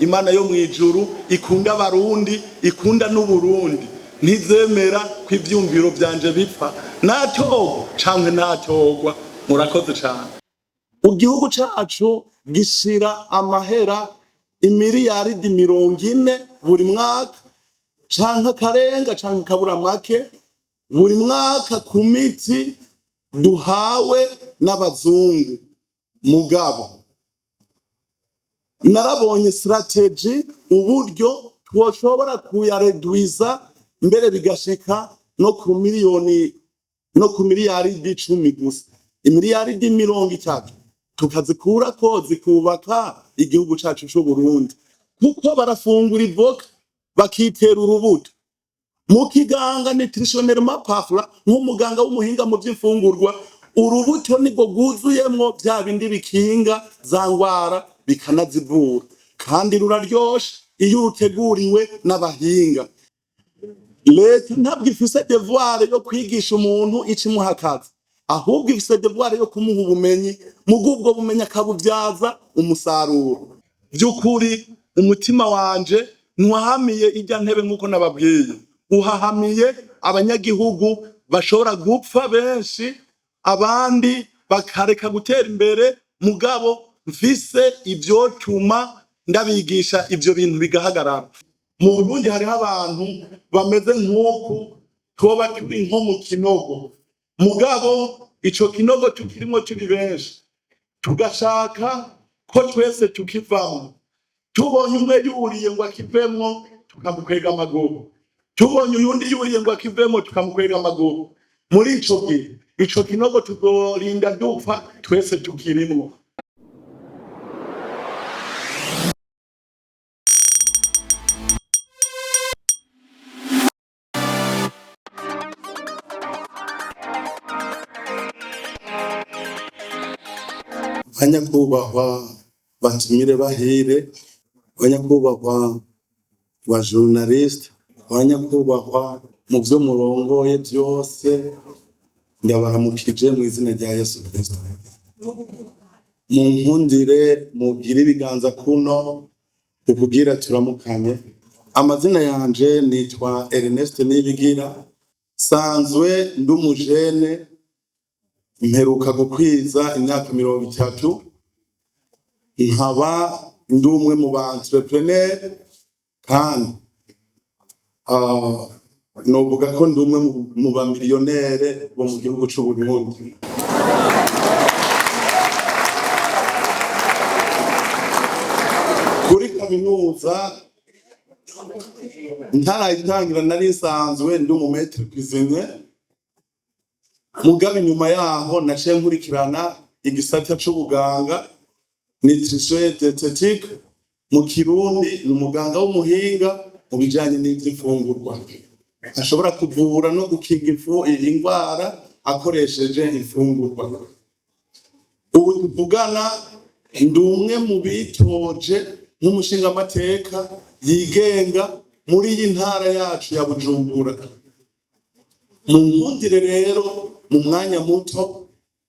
Imana yo mw'ijuru ikunda Abarundi, ikunda n'Uburundi, ntizemera ko ivyumviro vyanje bipfa, natorwa canke natorwa. Murakoze cane. Igihugu cacu gishira amahera imiriyaridi 40 buri mwaka, canke akarenga canke akabura make, buri mwaka ku miti duhawe n'abazungu. Mugabo narabonye stratégie, uburyo twoshobora kuyaredwiza, mbere bigashika no ku miliyoni, no ku miliyaridi 10 gusa. Imiliyaridi 30 tukazikurako, zikubaka igihugu cacu c'Uburundi, kuko barafungura ivoka bakitera urubuto. Mu kiganga, nutritionnellement parlant, nk'umuganga w'umuhinga mu vy'imfungurwa, urubuto nibwo rwuzuyemwo vya bindi bikinga za ngwara, bikanazivura, kandi ruraryoshe iyo uruteguriwe n'abahinga. Leta ntabwo ifise devoir yo kwigisha umuntu ico imuha akazi, ahubwo ifise devoir yo kumuha ubumenyi, muga ubwo bumenyi akabubyaza umusaruro. Vy'ukuri umutima wanje ntuhahamiye irya ntebe nk'uko nababwiye, uhahamiye abanyagihugu bashobora gupfa benshi, abandi bakareka gutera imbere, mugabo mfise ivyotuma ndabigisha ivyo bintu bigahagarara. Mu Burundi hariho abantu bameze nk'uku, twoba turi nko mu kinogo, mugabo ico kinogo tukirimo turi benshi, tugashaka ko twese tukivamwo. Tubonye umwe yuriye ngo akivemwo, tukamukwega amaguru. Tubonye uyundi yuriye ngo akivemwo, tukamukwega amaguru. Muri ico gihe, ico kinogo tuzorinda dupfa twese tukirimwo. Banyakubahwa batumire bahire, banyakubahwa ba journaliste, banyakubahwa mu vyo murongoye vyose, ndabaramukije mu izina rya Yesu Kristo. Munkundire mugire ibiganza kuno kukugira turamukanye. Amazina yanje nitwa Ernest Nibigira, sanzwe ndi umujene, mperuka gukwiza imyaka 30, nkaba ndi umwe mu ba entrepreneur, kandi novuga ko ndi umwe mu ba millionnaire bo mu gihugu c'u Burundi. Kuri kaminuza ntarayitangira nari nsanzwe ndi umu maître cuisinier, mugabo inyuma yaho naciye nkurikirana igisata c'ubuganga, nutrition et diététique mu Kirundi, ni umuganga w'umuhinga mu bijanye n'ivy'imfungurwa, ashobora kuvura no gukinga ingwara akoresheje imfungurwa. Ubu tuvugana ndi umwe mu bitoje nk'umushingamateka yigenga muri iyi ntara yacu ya Bujumbura. Mu nkundire rero mu mwanya muto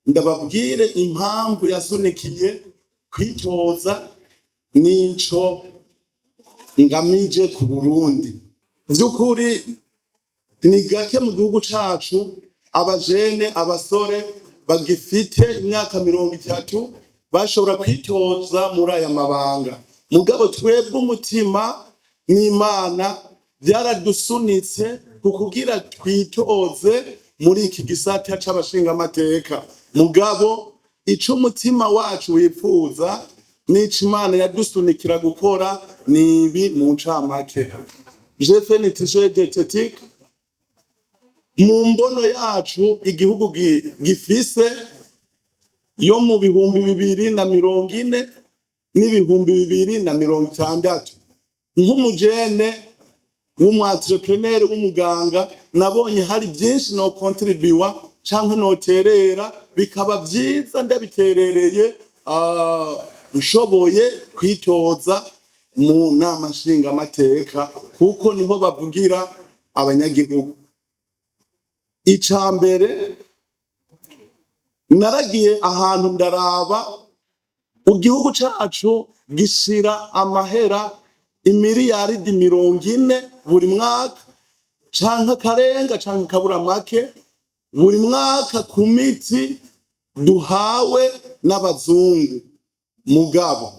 ndababwire impamvu yasunikiye kwitoza n'ico ngamije ku Burundi. Vy'ukuri ni gake mu gihugu cacu abajene, abasore bagifite imyaka 30 bashobora kwitoza muri aya mabanga, mugabo twebwe umutima n'Imana byaradusunitse kukugira twitoze muri iki gisata c'abashingamateka. Mugabo ico umutima wacu wifuza n'ico Imana yadusunikira gukora ni ibi mu ncamake. J'ai fait nutrition et diététique. Mu mbono yacu igihugu gifise yo mu 2040 n'2060, nk'umujene w'umu-entrepreneur w'umuganga, nabonye hari byinshi no contribuer canke noterera, bikaba vyiza ndabiterereye, nshoboye kwitoza mu nama nshingamateka, kuko niho bavugira abanyagihugu. Ica mbere, naragiye ahantu ndaraba, igihugu cacu gishira amahera Imiliyaridi 40 buri mwaka, canke akarenga, canke akabura make buri mwaka, ku miti duhawe n'abazungu. Mugabo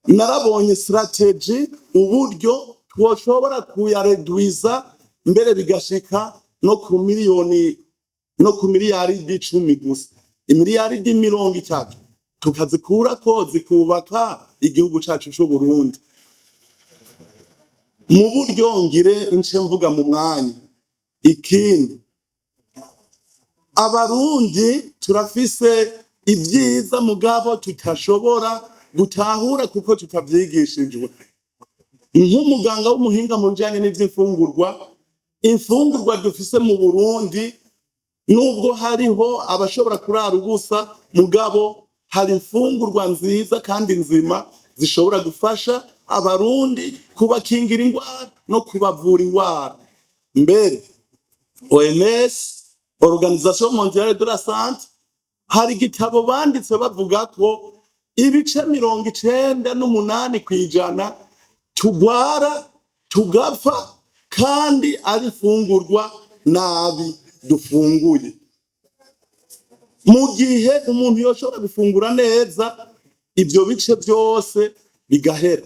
narabonye stratégie, uburyo twoshobora kuyaredwiza, mbere bigashika no ku miliyoni, no ku miliyaridi 10 gusa. Imiliyaridi 30 tukazikurako, zikubaka igihugu cacu c'Uburundi. Mu buryo ngire nce mvuga mu mwanya. Ikindi, Abarundi turafise ibyiza, mugabo tutashobora gutahura kuko tutavyigishijwe. Nk'umuganga w'umuhinga mu bijanye n'ivy'imfungurwa, imfungurwa dufise mu Burundi, nubwo hariho abashobora kurara ubusa, mugabo hari imfungurwa nziza kandi nzima zishobora gufasha Abarundi kubakingira ingwara no kubavura ingwara. Mbere OMS, Organisation Mondiale de la Santé, hari igitabo banditse bavuga ko ibice 98% tugwara tugapfa kandi ari ifungurwa nabi dufunguye. Mu gihe umuntu yoshobora gufungura neza, ibyo bice byose bigahera.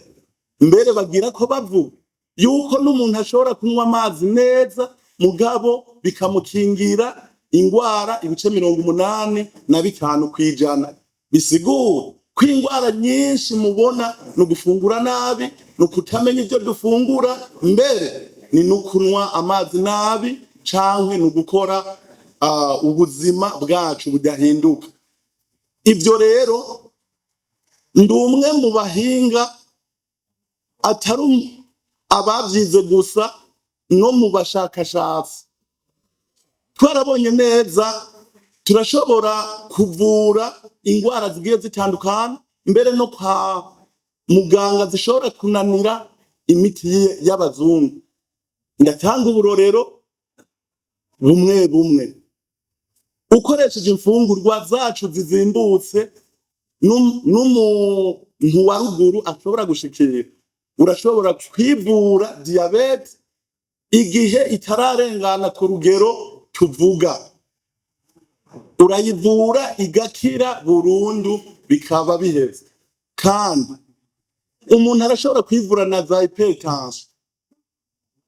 Mbere bagira ko bavuga yuko n'umuntu ashobora kunywa amazi neza, mugabo bikamukingira ingwara ibice 85%. Bisigura ko ingwara nyinshi mubona ni ugufungura nabi, ni ukutamenya ibyo dufungura, mbere ni no kunywa amazi nabi, canke ni ugukora ubuzima bwacu budahinduka. Ibyo rero, ndi umwe mu bahinga, atari abavyize gusa, no mu bashakashatsi. Twarabonye neza turashobora kuvura ingwara zigiye zitandukana, mbere no kwa muganga zishobora kunanira imiti y'abazungu. Ndatanga uburorero bumwe bumwe. Ukoresheje imfungurwa zacu zizimbutse, n'umuntu wa ruguru ashobora gushikira, urashobora kwivura diyabete igihe itararengana ku rugero tuvuga, urayivura igakira burundu, bikaba biheze. Kandi umuntu arashobora kwivura na za hypertension,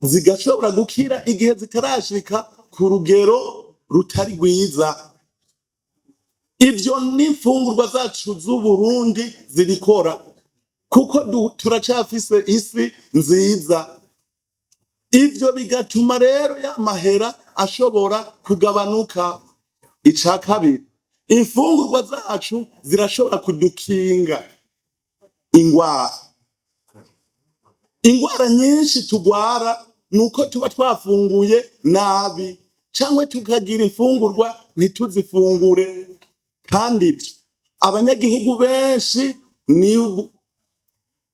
zigashobora gukira igihe zitarashika ku rugero rutari rwiza. Ivyo n'imfungurwa zacu z'Uburundi zibikora, kuko turacafise isi nziza. Ivyo bigatuma rero ya mahera ashobora kugabanuka. Ica kabiri, imfungurwa zacu zirashobora kudukinga ingwara. Ingwara nyinshi tugwara nuko tuba twafunguye nabi, cyangwa tukagira imfungurwa ntituzifungure. Kandi ibyo abanyagihugu benshi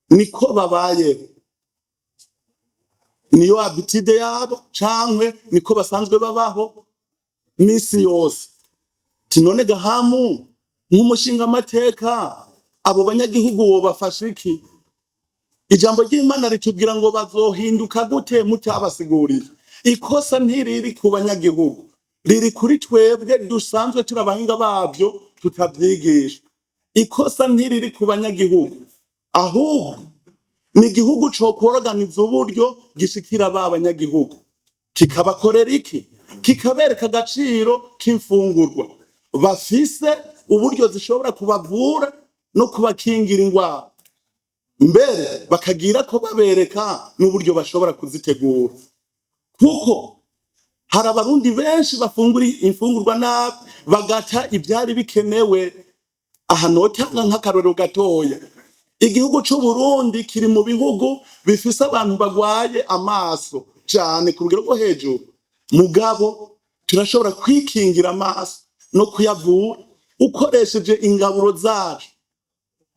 niko babayeho, niyo habitude yabo, canke niko basanzwe babaho misi yose. Tinone gahamu, nk'umushinga amateka, abo banyagihugu wobafasha iki? Ijambo ry'Imana ritubwira ngo bazohinduka gute mutabasiguriye? Ikosa ntiriri ku banyagihugu, riri kuri twebwe dusanzwe turi abahinga babyo tutabyigisha. Ikosa ntiriri ku banyagihugu, ahubwo ni igihugu cokoroganiza uburyo gishikira ba banyagihugu, kikabakorera iki? Kikabereka agaciro k'imfungurwa bafise, uburyo zishobora kubavura no kubakingira ingwara, mbere bakagira ko babereka n'uburyo bashobora kuzitegura. Kuko hari Abarundi benshi bafungura imfungurwa nabi, bagata ivyari bikenewe. Aha notanga nk'akarorero gatoya: igihugu c'Uburundi kiri mu bihugu bifise abantu bagwaye amaso cane ku rugero rwo hejuru. Mugabo turashobora kwikingira amaso no kuyavura ukoresheje ingaburo zacu,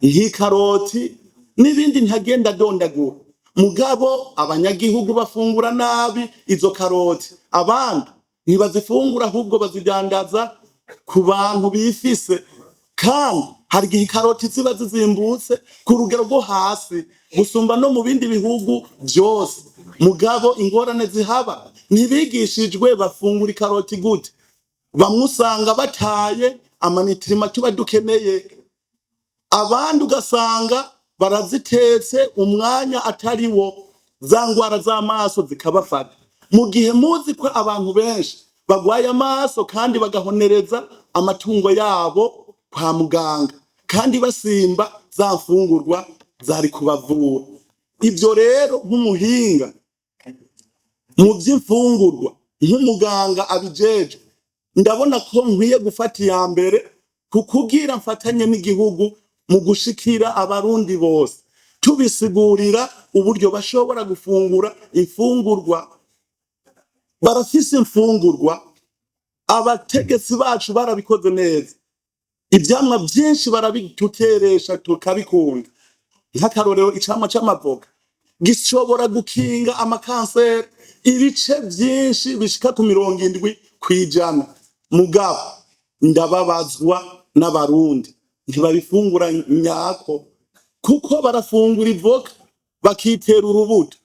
nk'ikaroti n'ibindi ntagenda dondagura. Mugabo abanyagihugu bafungura nabi izo karoti, abandi ntibazifungura, ahubwo bazidandaza ku bantu bifise. Kandi Hari igihe ikaroti ziba zizimbutse ku rugero rwo hasi gusumba no mu bindi bihugu byose. Mugabo ingorane zihaba, ntibigishijwe bafungura ikaroti gute. Bamwe usanga bataye ama nutriments tuba dukeneye, abandi ugasanga barazitetse umwanya atari wo, za ngwara z'amaso zikabafata. Mu gihe muzi ko abantu benshi bagwaye amaso kandi bagahonereza amatungo yabo kwa muganga, kandi basimba za mfungurwa zari kubavura. Ibyo rero, nk'umuhinga mu by'imfungurwa, nk'umuganga abijejwe, ndabona ko nkwiye gufata iya mbere kukugira mfatanye n'igihugu mu gushikira Abarundi bose, tubisigurira uburyo bashobora gufungura imfungurwa. Barafise imfungurwa, abategetsi bacu barabikoze neza, ivyamwa vyinshi barabituteresha tukabikunda. Nk'akarorero, icamwa c'amavoka gishobora gukinga amakanseri ibice vyinshi bishika ku 70%. Mugabo ndababazwa n'Abarundi ntibabifungura nyako, kuko barafungura ivoka bakitera urubuto.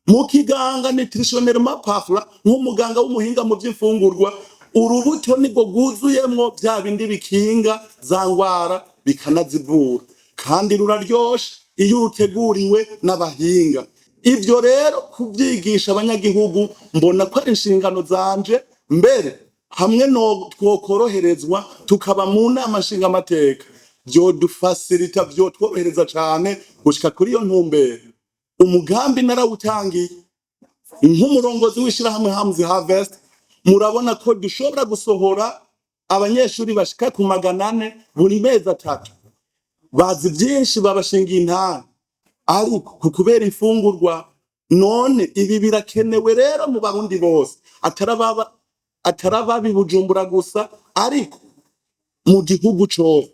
Mu kiganga, nutritionnellement parlant, nk'umuganga w'umuhinga mu by'imfungurwa, urubuto nibwo rwuzuyemwo bya bindi bikinga za ngwara bikanazivura, kandi ruraryoshe iyo uruteguriwe n'abahinga. Ivyo rero kubyigisha abanyagihugu mbona ko ari inshingano zanje. Mbere hamwe no twokoroherezwa tukaba mu nama nshingamateka, vyodufasirita, vyotworohereza cane gushika kuri iyo ntumbero. Umugambi narawutangiye nk'umurongozi w'ishirahamwe Hamzi Harvest. Murabona ko dushobora gusohora abanyeshuri bashika ku 400 buri mezi 3, bazi byinshi, babashingiye intara, ariko ku kubera imfungurwa. None ibi birakenewe rero mu Barundi bose, atari ababi Bujumbura gusa, ariko mu gihugu cose.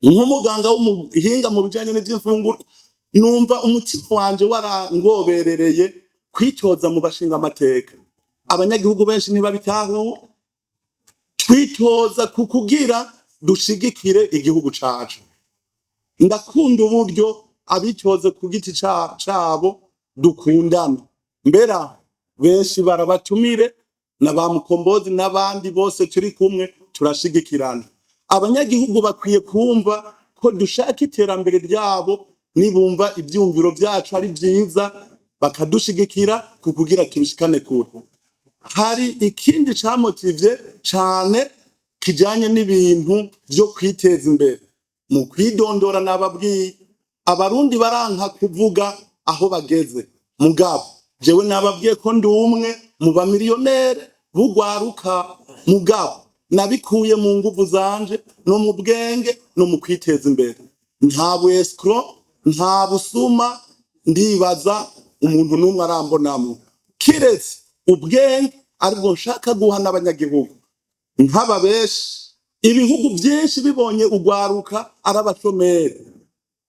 Nk'umuganga w'umuhinga mu bijanye n'ivy'imfungurwa, numva umutima wanje warangoberereye kwitoza mu bashinga amateka. Abanyagihugu benshi ntibabitahura. Twitoza ku kugira dushigikire igihugu cacu. Ndakunda uburyo abitoze ku giti cabo dukundana. Mbera benshi barabatumire na ba Mukombozi n'abandi bose turi kumwe, turashigikirana. Abanyagihugu bakwiye kumva ko dushaka iterambere ryabo. Nibumva ivyumviro vyacu ari vyiza, bakadushigikira ku kugira tubishikane kure. Hari ikindi camotivye cane kijanye n'ibintu vyo kwiteza imbere. Mu kwidondora nababwiye, Abarundi baranka kuvuga aho bageze. Mugabo jewe nababwiye ko ndi umwe mu bamiliyonere b'ugwaruka, mugabo nabikuye mu nguvu zanje no mu bwenge no mu kwiteza imbere. Nta bu escroc, nta busuma. Ndibaza umuntu n'umwe arambonamwo, kiretse ubwenge aribwo nshaka guha n'abanyagihugu nk'aba benshi. Ibihugu byinshi bibonye ugwaruka ari abashomeri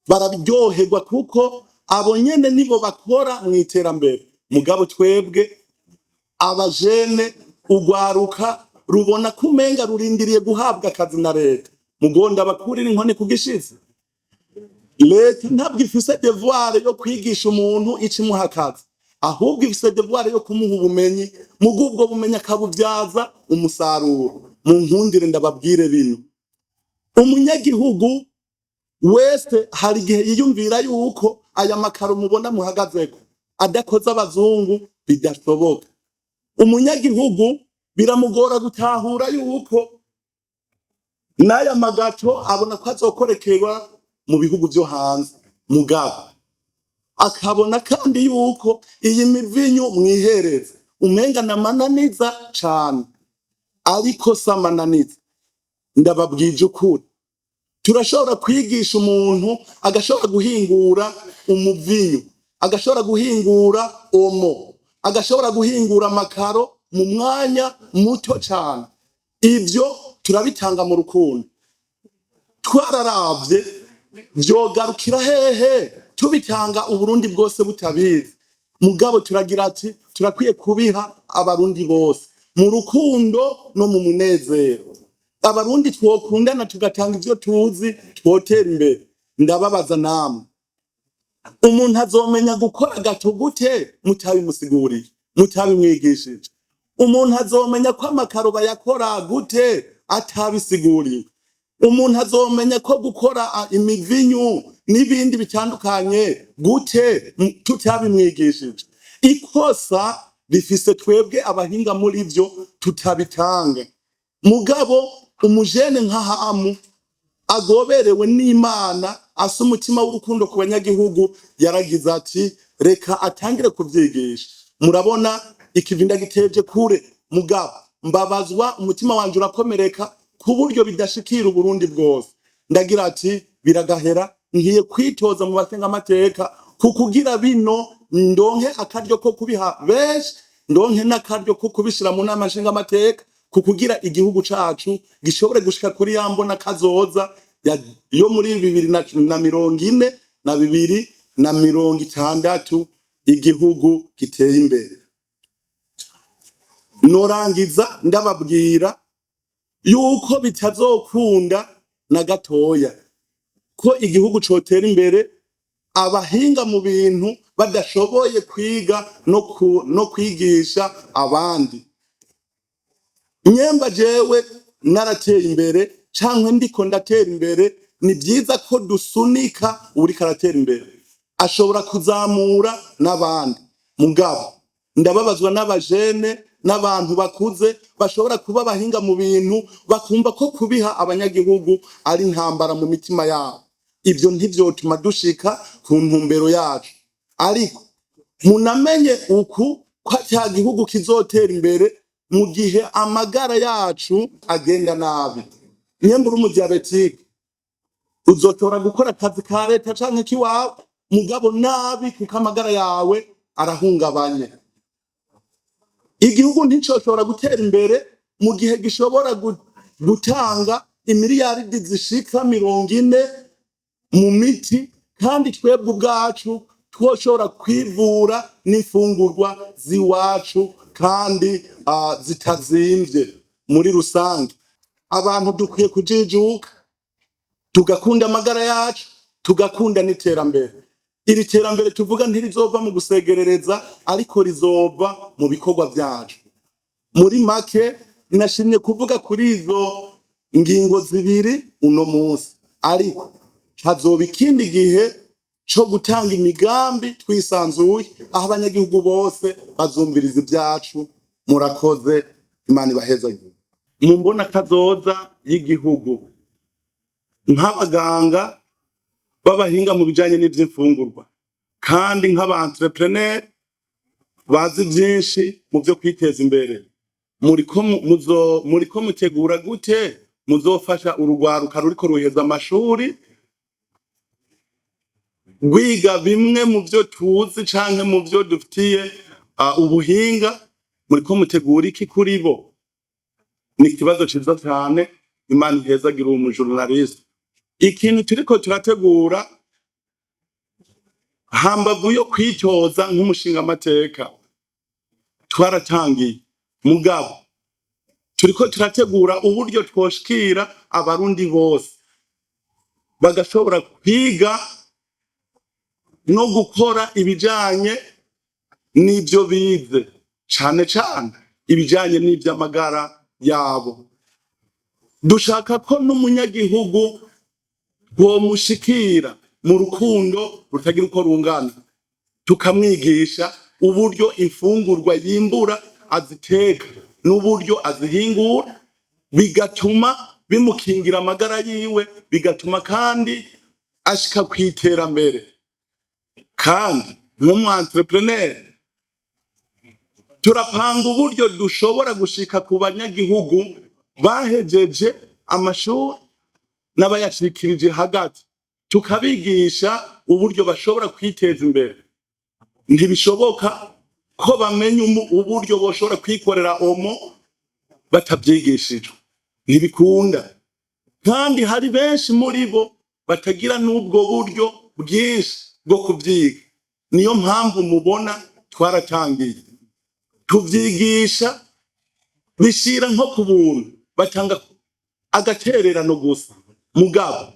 bararyoherwa, kuko abo nyene nibo bakora mu iterambere. Mugabo twebwe abajene, ugwaruka rubona ko umenga rurindiriye guhabwa akazi na leta. Mugonda bakurira inkoni ku gishize. Leta ntabwo ifise devoir yo kwigisha umuntu ikimuha akazi, ahubwo ifise devoir yo kumuha ubumenyi, mugo ubwo bumenyi akabubyaza umusaruro. Mu nkundire ndababwire bino: umunyagihugu wese hari igihe yiyumvira yuko aya makaro mubona muhagazeko adakoze abazungu bidashoboka. Umunyagihugu biramugora gutahura yuko n'aya ma gâteaux abona ko azokorekerwa mu bihugu vyo hanze. Mugabo akabona kandi yuko iyi mivinyu mwihereza umenga namananiza cane, ariko si amananiza. Ndababwije ukuri, turashobora kwigisha umuntu agashobora guhingura umuvinyu, agashobora guhingura Omo, agashobora guhingura amakaro mu mwanya muto cane. Ivyo turabitanga mu rukundo. Twararavye vyogarukira hehe tubitanga Uburundi bwose butabizi. Mugabo turagira ati turakwiye kubiha Abarundi bose mu rukundo no mu munezero. Abarundi twokundana, tugatanga ivyo tuzi, twotera imbere. Ndababaza namwe, umuntu azomenya gukora gâteau gute mutabimusiguriye, mutabimwigishije? Umuntu azomenya ko amakaro bayakora gute atabisiguriye? Umuntu azomenya ko gukora imivinyu n'ibindi bitandukanye gute tutabimwigishije? Ikosa rifise twebwe abahinga muri vyo tutabitanga. Mugabo umujene nka Hamu agoberewe n'Imana, asa umutima w'urukundo ku banyagihugu, yaragize ati: "Reka atangire kuvyigisha." Murabona ikivi ndagiteje kure, mugabo mbabazwa, umutima wanje urakomereka ku buryo bidashikira Uburundi bwose. Ndagira ati: "Biragahera, ngiye kwitoza mu bashingamateka kukugira bino, ndonke akaryo ko kubiha benshi, ndonke n'akaryo ko kubishira mu nama nshingamateka, kukugira igihugu cacu gishobore gushika kuri ya mbona kazoza yo muri 2040 na 2060, igihugu giteye imbere." Norangiza ndababwira yuko bitazokunda na gatoya ko igihugu cotera imbere abahinga mu bintu badashoboye kwiga no kwigisha abandi. Nyemba jewe narateye imbere canke ndiko ndatera imbere, ni vyiza ko dusunika. Uwuriko aratera imbere ashobora kuzamura n'abandi. Mugabo ndababazwa n'abajene n'abantu bakuze bashobora kuba abahinga mu bintu, bakumva ko kubiha abanyagihugu ari intambara mu mitima yabo. Ivyo ntivyotuma dushika ku ntumbero yacu. Ariko munamenye uku ko ata gihugu kizotera imbere mu gihe amagara yacu agenda nabi. Nyembura umu diabétique, uzotora gukora akazi ka leta canke kiwawe, mugabo nabi, kuko amagara yawe arahungabanye. Igihugu nticoshobora gutera imbere mu gihe gishobora gutanga imiliyaridi zishika 40 mu miti, kandi twebwe ubwacu twoshobora kwivura n'imfungurwa z'iwacu kandi zitazimvye. Muri rusange, abantu dukwiye kujijuka, tugakunda amagara yacu, tugakunda n'iterambere. Iri terambere tuvuga ntirizova mu gusegerereza, ariko rizova mu bikorwa vyacu. Muri make, nashimye kuvuga kuri izo ngingo zibiri uno munsi, ariko hazoba ikindi gihe co gutanga imigambi twisanzuye, aho abanyagihugu bose bazumviriza ibyacu. Murakoze, Imana ibahezagire. Mu mbona kazoza y'igihugu, nk'abaganga b'abahinga mu bijanye n'ivy'imfungurwa, kandi nk'aba entrepreneur bazi vyinshi mu vyo kwiteza imbere, muriko mutegura gute muzofasha urugwaruka ruriko ruheza amashuri, rwiga bimwe mu vyo tuzi canke mu vyo dufitiye ubuhinga? Muriko mutegura iki kuri bo? Ni ikibazo ciza cane, Imana ihezagira uwo mu journaliste. Ikintu turiko turategura hambavu yo kwitoza nk'umushingamateka, twaratangiye, mugabo turiko turategura uburyo twoshikira Abarundi bose bagashobora kwiga no gukora ibijanye n'ivyo bize, cane cane ibijanye n'ivy'amagara yabo. Dushaka ko n'umunyagihugu twomushikira mu rukundo rutagira uko rungana, tukamwigisha uburyo imfungurwa yimbura aziteka n'uburyo azihingura, bigatuma bimukingira amagara yiwe, bigatuma kandi ashika kw'iterambere. Kandi nk'umu entrepreneur, turapanga uburyo dushobora gushika ku banyagihugu bahejeje amashuri n'abayashikirije hagati, tukabigisha uburyo bashobora kwiteza imbere. Ntibishoboka ko bamenya uburyo boshobora kwikorera omo batavyigishijwe, ntibikunda. Kandi hari benshi muri bo batagira n'ubwo buryo bwinshi bwo kuvyiga. Niyo mpamvu mubona twaratangiye tuvyigisha, bishira nko ku buntu batanga. Agatererano gusa, mugabo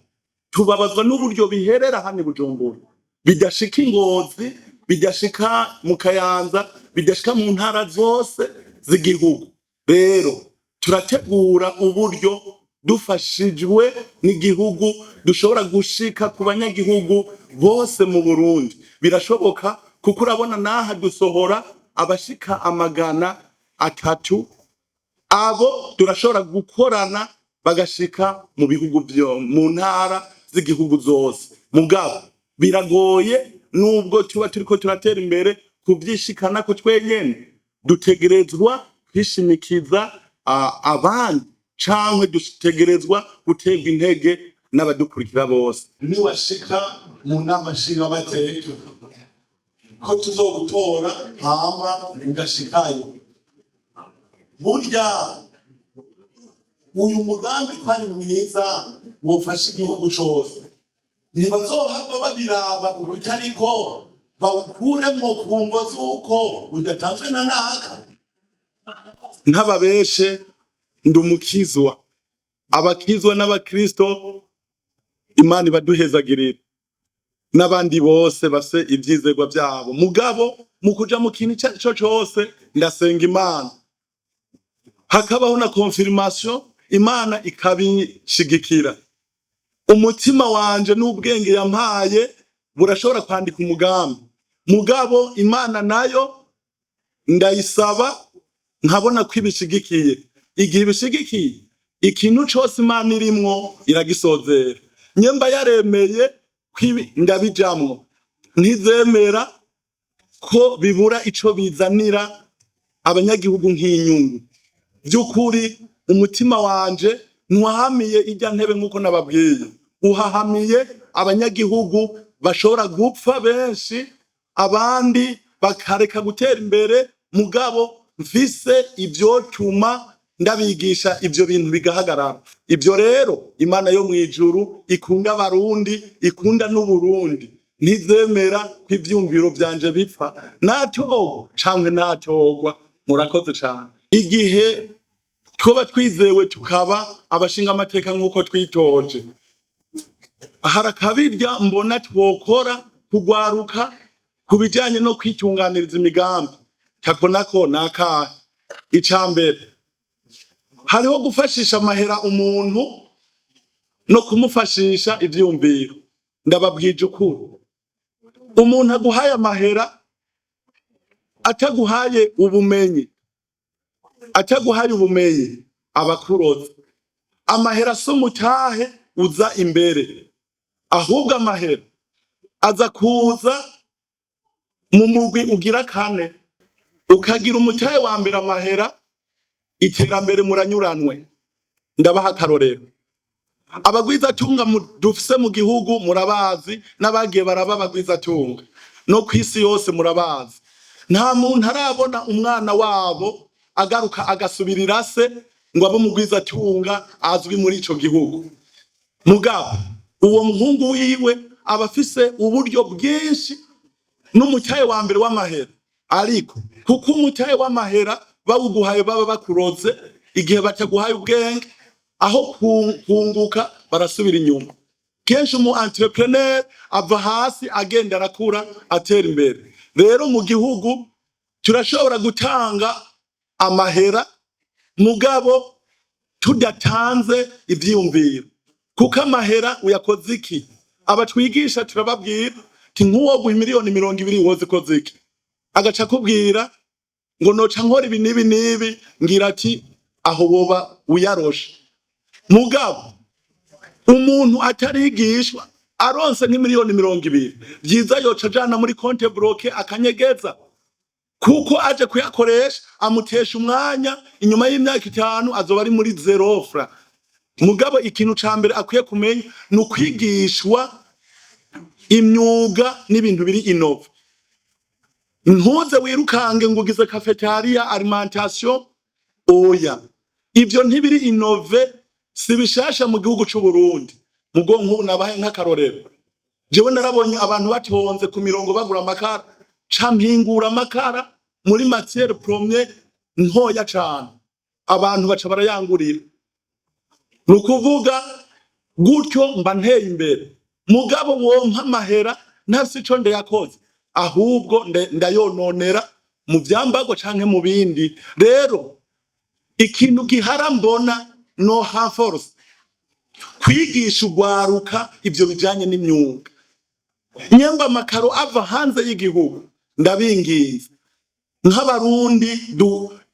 tubabazwa n'uburyo biherera hano i Bujumbura, bidashika i Ngozi, bidashika mu Kayanza, bidashika mu ntara zose z'igihugu. Rero turategura uburyo dufashijwe n'igihugu dushobora gushika ku banyagihugu bose mu Burundi. Birashoboka, kuko urabona naha dusohora abashika 300. Abo turashobora gukorana bagashika mu bihugu byo mu ntara z'igihugu zose. Mugabo biragoye, nubwo tuba turiko turatera imbere, kuvyishikanako twenyene. Dutegerezwa kwishimikiza abandi cankwe dutegerezwa guterwa intege n'abadukurikira bose. Niwashika mu Nama Nshingamateka, ko tuzogutora hama ugashikayo, burya uyu mugambi ko ari mwiza wofasha igihugu cose, ntibazohava babiraba ubutariko bawukuremwo ku mvo z'uko udatanzwe na naka? Ntababeshe, ndi umukizwa. Abakizwa n'abakristo, Imana ibaduhezagirira, n'abandi bose bafise ivyizerwa vyabo. Mugabo mu kuja mu kintu ico arico cose, ndasenga Imana, hakabaho na confirmation, Imana ikabishigikira. Umutima wanje n'ubwenge yampaye burashobora kwandika umugambi, mugabo Imana nayo ndayisaba, nkabona ko ibishigikiye. Igihe ibishigikiye, ikintu cose Imana irimwo iragisozera. Nyemba yaremeye ko ibi ndabijamwo, ntizemera ko bibura ico bizanira abanyagihugu nk'inyungu. By'ukuri umutima wanje ntuhahamiye irya ntebe nk'uko nababwiye, uhahamiye abanyagihugu bashobora gupfa benshi, abandi bakareka gutera imbere, mugabo mfise ivyotuma ndabigisha ivyo bintu bigahagarara. Ivyo rero, Imana yo mw'ijuru ikunda Abarundi, ikunda n'Uburundi, ntizemera ko ivyumviro vyanje bipfa natorwa canke natorwa. Murakoze cane. Igihe twoba twizewe tukaba abashinga amateka nk'uko twitoje, hari akabirya mbona twokora kugwaruka ku bijanye no kwitunganiriza imigambi. Tako nako ni akahe? Ica mbere, hariho gufashisha amahera umuntu no kumufashisha ivyumviro. Ndababwije ukuri, umuntu aguhaye amahera ataguhaye ubumenyi, ataguhaye ubumenyi, aba akuroze. Amahera si umutahe uza imbere, ahubwo amahera aza kuza mu mugwi ugira kane. Ukagira umutahe wa mbere amahera, iterambere muranyuranwe. Ndabaha akarorero: abagwizatunga dufise mu gihugu murabazi, n'abagiye baraba abagwizatunga no kw'isi yose murabazi. Nta muntu arabona umwana wabo agaruka agasubirira se ngo abe umugwizatunga azwi muri ico gihugu. Mugabo uwo muhungu wiwe aba afise uburyo bwinshi n'umutahe wa mbere w'amahera. Ariko kuko umutahe w'amahera bawuguhaye baba bakuroze, igihe bataguhaye ubwenge, aho kunguka barasubira inyuma. Kenshi umu entrepreneur ava hasi agenda arakura, atera imbere. Rero mu gihugu turashobora gutanga amahera, mugabo tudatanze ivyiyumviro, kuko amahera uyakoze iki? Abatwigisha turababwira ti: "Nk'uwo guha miliyoni 20 wozikoze iki?" Agaca akubwira ngo: "Noca nkora ibi n'ibi n'ibi." Ngira ati: "Aho woba uyaroshe." Mugabo umuntu atarigishwa aronse nk'imiliyoni 20, vyiza yoca ajana muri compte bloqué akanyegeza, kuko aje kuyakoresha amutesha umwanya. Inyuma y'imyaka 5 azoba ari muri zéro franc. Mugabo ikintu ca mbere akwiye kumenya ni ukwigishwa imyuga n'ibintu biri innovants. Ntuze wirukange ngo ugize cafétéria, alimentation. Oya, ivyo ntibiri innovants, si bishasha mu gihugu c'u Burundi. Mugo nk'ubu nabahe nk'akarorero: jewe narabonye abantu batonze ku mirongo bagura amakara, ca mpingura amakara muri matière première ntoya cane, abantu baca barayangurira. Ni ukuvuga gutyo mba nteye imbere. Mugabo wompa amahera ntafise ico ndeyakoze, ahubwo ndayononera mu vyambarwa canke mu bindi. Rero ikintu gihara mbona no renforce kwigisha urwaruka ivyo bijanye n'imyuga. Nyemba amakaro ava hanze y'igihugu, ndabinginze nk'Abarundi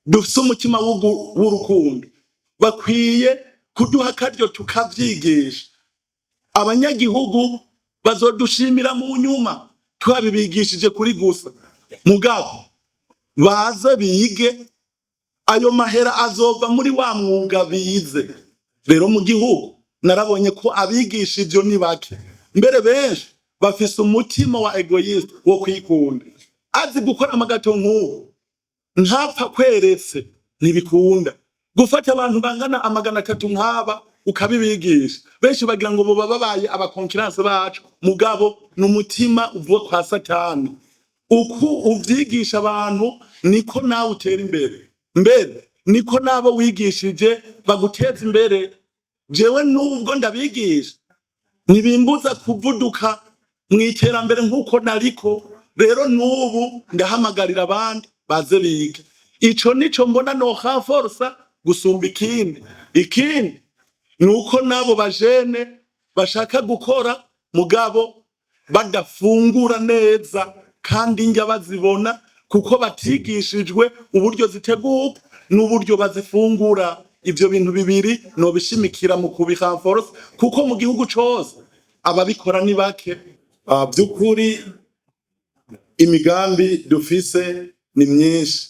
dufise umutima w'urukundo, bakwiye kuduha akaryo tukavyigisha abanyagihugu. Bazodushimira mu nyuma twabibigishije kuri gusa. Mugabo baze bige, ayo mahera azova muri wa mwuga bize. Rero mu gihugu narabonye ko abigisha ivyo ni bake, mbere benshi bafise umutima wa égoïste, wo kwikunda. Azi gukora amagâteau nk'ubu ntapfa kweretse, ntibikunda gufata abantu bangana 300 nk'aba ukabibigisha. Benshi bagira ngo boba babaye abaconcurrents bacu, mugabo ni umutima uvuga kwa Satani. Uko uvyigisha abantu niko nawe utera imbere, mbere niko n'abo wigishije baguteza imbere. Jewe nubwo ndabigisha, ntibimbuza kuvuduka mu iterambere nk'uko nariko. Rero n'ubu ndahamagarira abandi baze bige. Ico nico mbona no renforsa gusumba ikindi. Ikindi ni uko n'abo bajene bashaka gukora mugabo badafungura neza kandi njya bazibona, kuko batigishijwe uburyo zitegurwa n'uburyo bazifungura. Ivyo bintu bibiri nobishimikira mu kubirenforsa, kuko mu gihugu cose ababikora ni bake. By'ukuri imigambi dufise ni myinshi,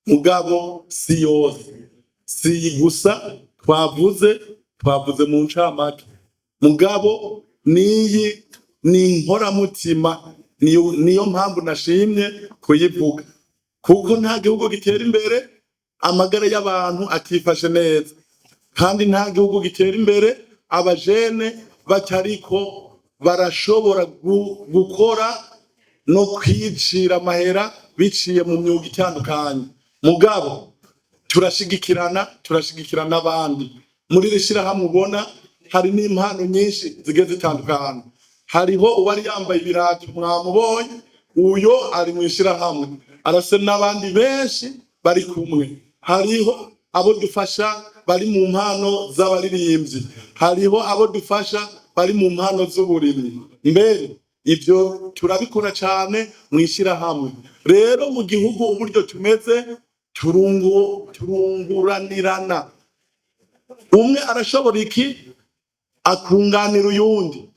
mugabo si yose, si iyi gusa twavuze. Twavuze mu ncamake, mugabo niyi ni inkoramutima. Niyo mpamvu nashimye kuyivuga, kuko nta gihugu gitera imbere amagara y'abantu atifashe neza, kandi nta gihugu gitera imbere abajene batariko barashobora gukora no kwicira amahera biciye mu myuga itandukanye. Mugabo turashigikirana, turashigikirana n'abandi muri iri shirahamwe. Ubona hari n'impano nyinshi zigiye zitandukanye. Hariho uwari yambaye ibirato, mwamubonye, uyo ari mu ishirahamwe, arase n'abandi benshi bari kumwe. Hariho abo dufasha bari mu mpano z'abaririmbyi, hariho abo dufasha bari mu mpano z'uburimyi. Mbere ibyo turabikora cyane mu ishirahamwe. Rero mu gihugu uburyo tumeze, turunguranirana. Umwe arashobora iki, akunganira uyundi,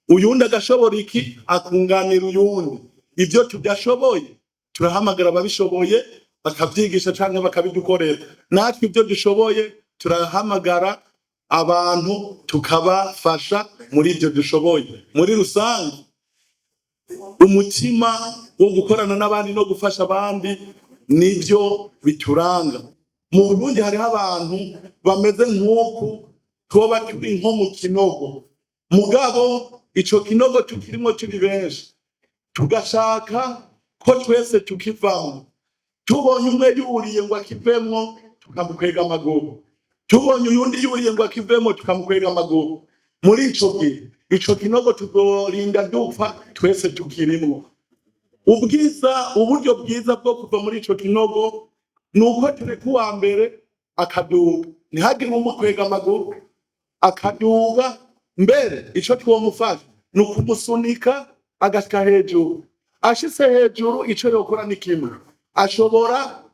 uyundi agashobora iki, akunganira uyundi. Ibyo tudashoboye turahamagara ababishoboye bakabyigisha canke bakabidukorera. Natwe ibyo dushoboye turahamagara abantu tukabafasha muri ibyo dushoboye. Muri rusange, umutima wo gukorana n'abandi no gufasha abandi nibyo bituranga. Mu Burundi hariho abantu bameze nk'uku tuba turi nko mu kinogo, mugabo ico kinogo tukirimo turi benshi, tugashaka ko twese tukivamo. Tubonye umwe yuriye ngo akivemwo, tukamukwega amaguru. Tubonye uyundi yuriye ngo akivemo, tukamukwega amaguru. Muri ico gihe ico kinogo tuzorinda dupfa twese tukirimwo. Ubwiza, uburyo bwiza bwo kuva muri ico kinogo ni uko tureka uwa mbere akaduga, ntihagire umukwega amaguru, akaduga. Mbere ico twomufasha ni ukumusunika agashika hejuru. Ashitse hejuru, ico yokora ni kimwe: ashobora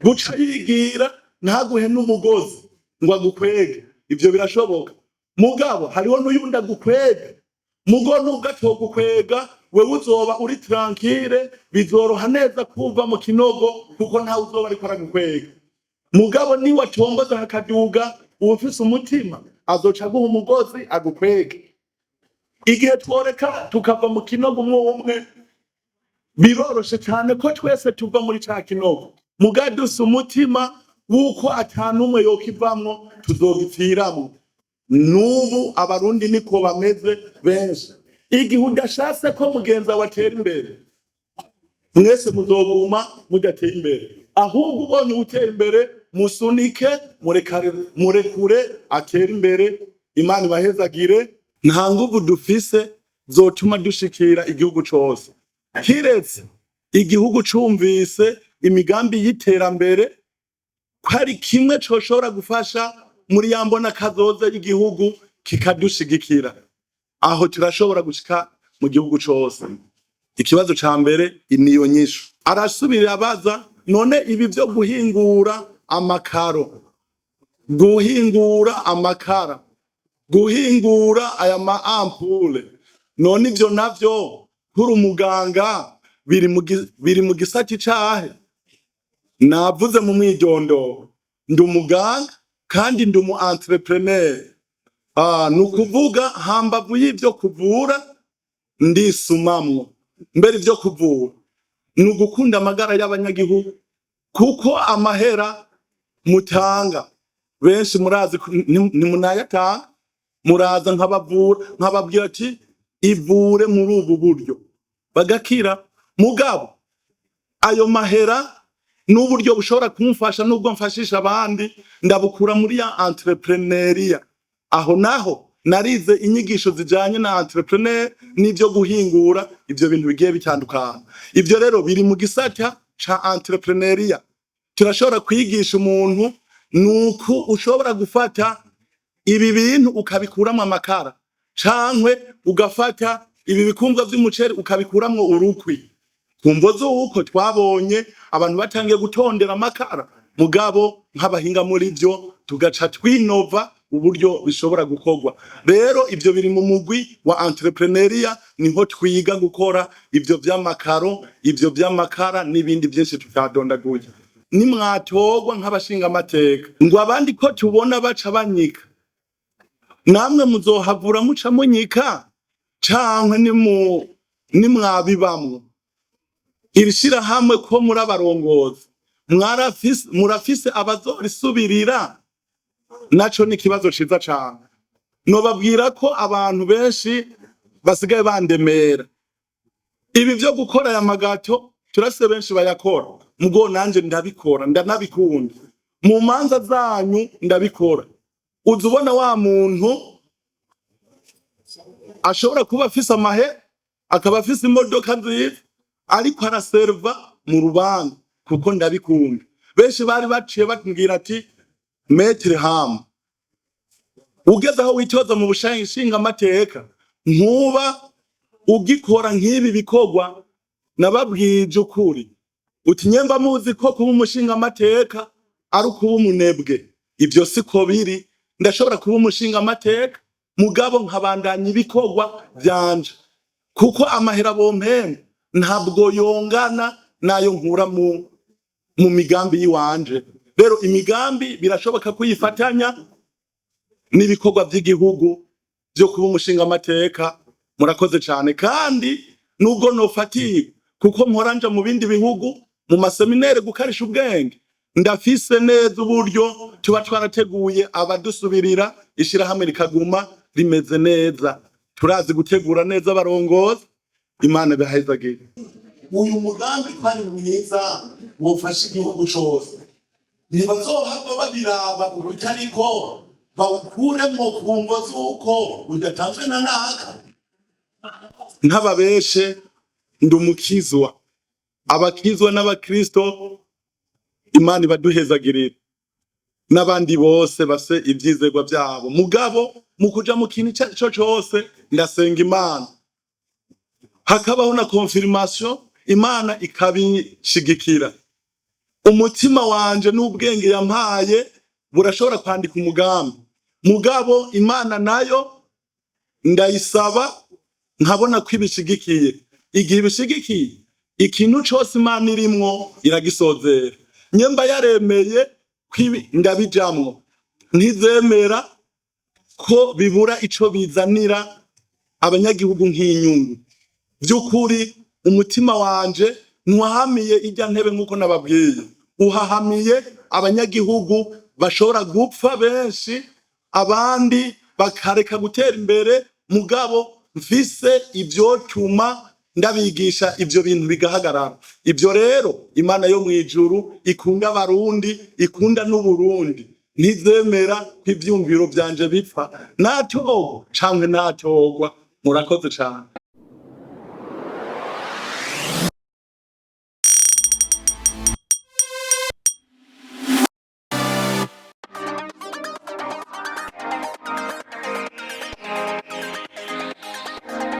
guca yigira, ntaguhe n'umugozi ngo agukwege. Ivyo birashoboka. Mugabo hariho n'uyundi agukwega. Mugo nubwo atogukwega, wewe uzoba uri tranquille, bizoroha neza kuva mu kinogo, kuko ntawe uzoba ariko aragukwega. Mugabo niwe atomboza hakaduga uwufise umutima, azoca aguha umugozi agukwege. Igihe tworeka tukava mu kinogo umwe umwe, biroroshe cyane ko twese tuva muri ca kinogo. Muga dufise umutima w'uko atanumwe yokivamwo, tuzogipfiramwo. N'ubu Abarundi niko bameze benshi. Igihe udashatse ko mugenzi wawe atera imbere, mwese muzoguma mudateye imbere. Ahubwo ubonye utera imbere, Musunike, murekure atere imbere. Imana ibahezagire. Nta nguvu dufise zotuma dushikira igihugu cose, kiretse igihugu cumvise imigambi y'iterambere ko ari kimwe coshobora gufasha muri ya mbona kazoza y'igihugu, kikadushigikira. Aho turashobora gushika mu gihugu cose. Ikibazo ca mbere niyo nyishu. Arasubira abaza: none ibi vyo guhingura amakaro, guhingura amakara, guhingura aya ma ampoules, none ivyo navyo kuri umuganga biri mu gisata icahe? Navuze mu mwidondoro, ndi umuganga kandi ndi umu entrepreneur. Ni ukuvuga hambavu y'ivyo kuvura ndisumamwo. Mbere ivyo kuvura ni ugukunda amagara y'abanyagihugu, kuko amahera mutanga benshi murazi ntimunayatanga. Muraza nkabavura, nkababwira ati ivure muri ubu buryo, bagakira. Mugabo ayo mahera n'uburyo bushobora kumfasha, nubwo mfashisha abandi, ndabukura muri ya entrepreneuriat. Aho naho narize inyigisho zijanye na entrepreneur n'ivyo guhingura ivyo bintu bigiye bitandukana. Ivyo rero biri mu gisata ca entrepreneuriat. Turashobora kwigisha umuntu nuku ushobora gufata ibi bintu ukabikuramwo amakara, cankwe ugafata ibi bikumbwa vy'umuceri ukabikuramwo urukwi, kumvo z'uko twabonye abantu batangiye gutondera amakara. Mugabo nk'abahinga muri vyo tugaca twinova uburyo bishobora gukorwa. Rero ivyo biri mu mugwi wa entrepreneuriat, niho twiga gukora ivyo vy'amakaro, ivyo vy'amakara n'ibindi vyinshi tutadondaguye. Nimwatorwa nk'abashinga amateka, ngo abandi ko tubona baca banyika, namwe muzohavura muca munyika, cankwe nimwabibamwo iri shirahamwe ko muri abarongozi, murafise abazorisubirira? Naco ni ikibazo ciza cane. Nobabwira ko abantu benshi basigaye bandemera ibi vyo gukora aya magâteaux. Turafise benshi bayakora, mugo nanje ndabikora, ndanabikunda. Mu manza zanyu ndabikora. Uza ubona wa muntu ashobora kuba afise amahe, akaba afise imodoka nziza, ariko araserva mu rubanza kuko ndabikunda. Benshi bari baciye bambwira ati: "Maître Ham, ugeze aho witoza mu bushinga amateka, ntuba ugikora nk'ibi bikorwa?" Nababwije ukuri uti: nyemba muzi ko kuba umushinga amateka ari ukuba umunebwe, ibyo siko biri. Ndashobora kuba umushinga amateka, mugabo nkabandanya ibikorwa vyanje, kuko amahera bompemba ntabwo yongana nayo nkura mu migambi yiwanje. Rero imigambi birashoboka kuyifatanya n'ibikorwa vy'igihugu vyo kuba umushinga amateka. Murakoze cane. Kandi nubwo nofatirwa, kuko mpora nja mu bindi bihugu mu maséminaires gukarisha ubwenge, ndafise neza uburyo tuba twarateguye abadusubirira, ishirahamwe rikaguma rimeze neza. Turazi gutegura neza abarongozi. Imana ibahezagire. Uyu mugambi ko ari mwiza wofasha igihugu cose, ntibazohava babiraba uburyo ariko bawukuremwo ku mvo z'uko udatanzwe na naka? Ntababeshe, ndi umukizwa. Abakizwa n'abakristo, Imana ibaduhezagirira, n'abandi bose bafise ivyizerwa vyabo. Mugabo mu kuja mu kintu ico arico cose ndasenga Imana, hakabaho na confirmation, Imana ikabishigikira. Umutima wanje n'ubwenge yampaye burashobora kwandika umugambi, mugabo Imana nayo ndayisaba, nkabona ko ibishigikiye. Igihe ibishigikiye, ikintu cose Imana irimwo iragisozera. Nyemba yaremeye ko ibi ndabijamwo, ntizemera ko bibura ico bizanira abanyagihugu nk'inyungu. Vy'ukuri umutima wanje ntuhahamiye irya ntebe nk'uko nababwiye, uhahamiye abanyagihugu bashobora gupfa benshi, abandi bakareka gutera imbere, mugabo mfise ivyotuma. Ndabigisha ivyo bintu bigahagarara. Ivyo rero, Imana yo mw'ijuru ikunda Abarundi, ikunda n'Uburundi, ntizemera ko ivyumviro vyanje bipfa, natorwa canke natorwa. Murakoze cane.